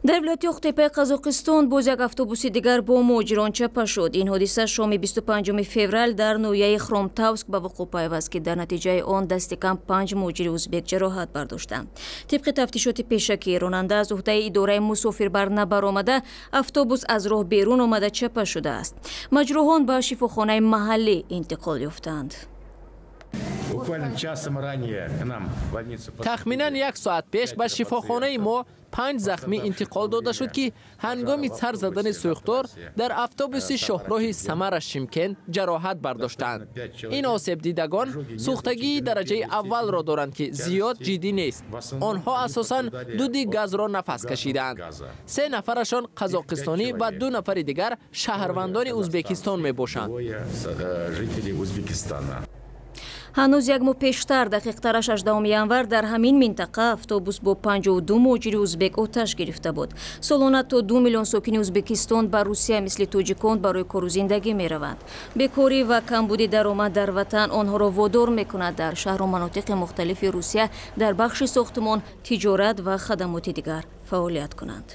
Дар вилояти Оқтепаи Қазоқистон боз як автобуси дигар бо муҳоҷирон чапа шуд. Ин ҳодиса шоми 25 феврал дар ноҳияи Хромтавск ба вуқӯъ пайваст, ки дар натиҷаи он дасти кам панҷ муҳоҷири узбек ҷароҳат бардоштанд. Тибқи тафтишоти пешакӣ, ронанда аз уҳдаи идораи мусофирбар набаромада, автобус аз роҳ берун омада, чапа шудааст. Маҷрӯҳон ба шифохонаи маҳаллӣ интиқол ёфтанд. Буквально часом ранее к нам в больницу. Тахминан як соат пеш ба шифохонаи мо панҷ захмӣ интиқол дода шуд, ки ҳангоми сар задани сӯхтор дар автобуси шоҳроҳи Самара Шимкент ҷароҳат бардоштанд. Ин осебдидагон сӯхтагии дараҷаи аввалро доранд, ки зиёд ҷиддӣ нест. Онҳо асосан дуди газро нафас кашидаанд. Се нафарашон қазоқистонӣ ва ду нафари дигар шаҳрвандони Узбекистон мебошанд. Жители Узбекистана. Ҳанӯз як моҳ пештар, дақиқтараш 18 январ, дар ҳамин минтақа автобус бо 52 муҳоҷири узбек оташ гирифта буд. Солона то 2 миллион сокини Узбекистон ба Русия мисли тоҷикон барои кору зиндагӣ мераванд. Бекорӣ ва камбуди даромад дар ватан онҳоро водор мекунад дар шаҳру манотиқи мухталифи Русия дар бахши сохтмон, тиҷорат ва хадамоти дигар фаъолият кунанд.